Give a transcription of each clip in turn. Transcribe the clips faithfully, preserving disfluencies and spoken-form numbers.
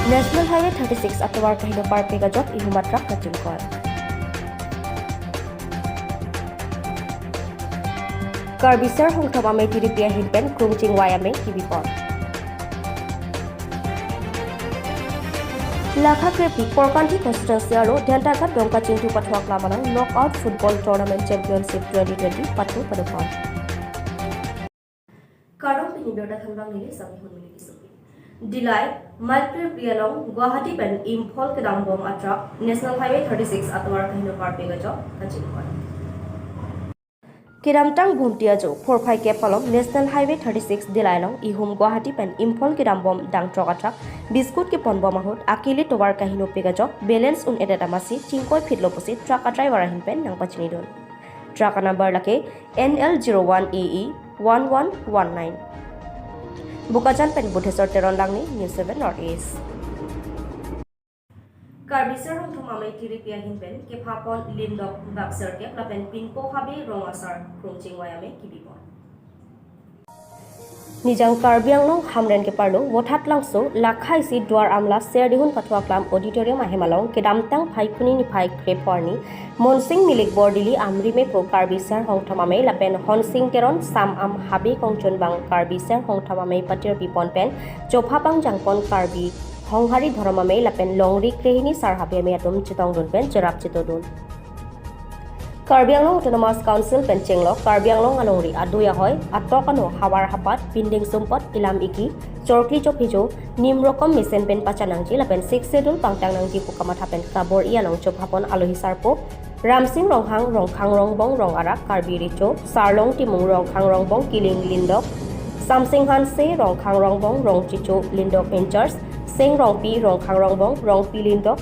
National Highway thirty-six atovar kaheno parpek ajok ihum a truck kachingkoi. Karbi Ser Hongthom Amei tiripi ahin pen krung chingvai amei kibipon. Lakha krephli Korkanthi constituency arlo Dhentaghat Dongka Chingthu pathu aklam along knockout football tournament championship twenty twenty pathu padopon. Kardom, pini birta thanbang neli Sami Hunmili Kisopi. Dillai, Maitri Priya along Guwahati pen Imphal kedambom a truck National Highway thirty-six atovar kaheno parpek ajok kachingkoi. Kedamtang Bhumti ajo phorphai kep along National Highway thirty-six Dillai along ihum Guwahati pen Imphal kedambom dang truck a truck biscuit keponbom ahut akili tovar kaheno pek ajok balance un-edet amatsi chingkoi phitlo pusi truck a driver ahin pen nangpachinidun. Truck a number lake N L zero one A E one one one nine. Bokajan pen Budheswar Teron Langni, News seven North East. Karbi Ser Hongthom Amei tiripi ahin pen kephapon lindok bak sirkep lapen pinpo habe rong asar krung chingvai amei kibipon. Nijang Karbi Anglong Hamren keparlo Vothatlangso lakha isi Duar Amla Serdihun pathu aklam auditorium ahem along kedamtang Phaikuni niphai krepho arni Monsing Milik Bordili Amri Mepo Karbi Ser Hongthom Amei lapen Honsing Teron Sam Am Habe Kongchunbang Karbi Ser Hongthom Amei patirpipon pen chopha pangjangpon Karbi Honghari Dhorom Amei lapen Longri Krehini Sar Habe Amei atum chetongdun pen cherap chetodun. Karbi Anglong Autonomous Council pen chenglok Karbi Anglong alongri adui ahoi atok ano havar hapat pinding sumpot ilam iki chorkli chophijo nim rokom mesen pen pachanangji lapen Sixth Schedule pangtang nangji pu kamatha pen kabor-i along chophapon alohi sarpo Ramsing Ronghang Rongkhang Rongbong Rong Arak Karbi Recho, Sarlong Timung Rongkhang Rongbong Kiling Lindok, Samsing Hanse Rongkhang Rongbong Rong Chicho Lindok in charge, Seng Rongpi Rongkhang Rongbong Rongpi Lindok,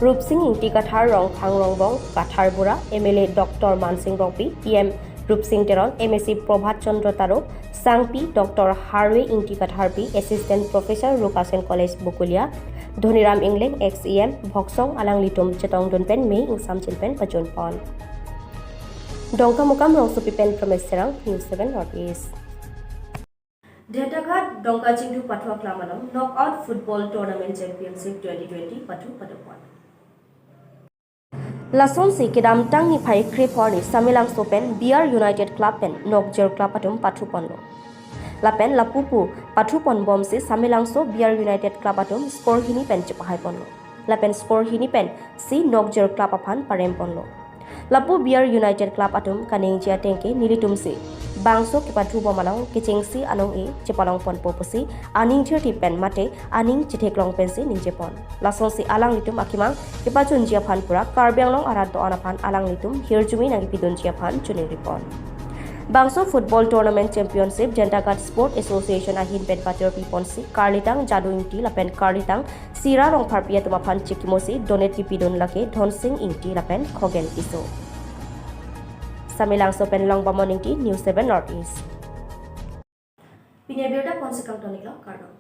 Rupsing Ingti Kathar Rongkhang Rongbong Kathar Bura, M L A Doctor Mansing Rongpi, E M Rupsing Teron, M A C Prabhat Chandra Taro, Sangpi Doctor Harve Ingti Katharpi, Assistant Professor Rukasen College Bokulia, Dhoniram Engleng, ex E M, Bhoksong alanglitum chetongdun pen mei ingsamjin pen pajunpon. Dongkamukam Rongsopi pen Promes Terang, News seven North East. Dhentaghat Dongka Chingthu pathu aklam along knockout football tournament championship twenty twenty pathu padopon. Lasonsi kedamtang niphai krepho arni Samelangso pen B R United Club pen Nokjir Club atum pathuponlo. Lapen lapupu pathuponbomsi Samelangso B R United Club atum score hini pen chepahaiponlo. Lapen score hini pensi Nokjir Club aphan paremponlo. Lapu B R United Club atum kaningje atengke nelitumsi bangso kepathubom along kechengsi anong-e chepalongponpo pusi aning thirthi pen mate aning chetheklong pensi ningjepon. Lasonsi alanglitum akemang kepachunji aphan pura Karbi Anglong arat do-an aphan alanglitum hirjume nangkepidunji aphan chiningripon. Bangso football tournament championship Dhentaghat Sport Association ahin pen patirpiponsi karlitang Jadu Ingti lapen karlitang Sira Rongpharpi atum aphan chikimosi donate kepidun lake Dhonsing Ingti lapen Khogen Tisso. Samelangso pen Longbamon Ingti, News seven North East. Pini abirta ponsi kangtoniklo, kardom.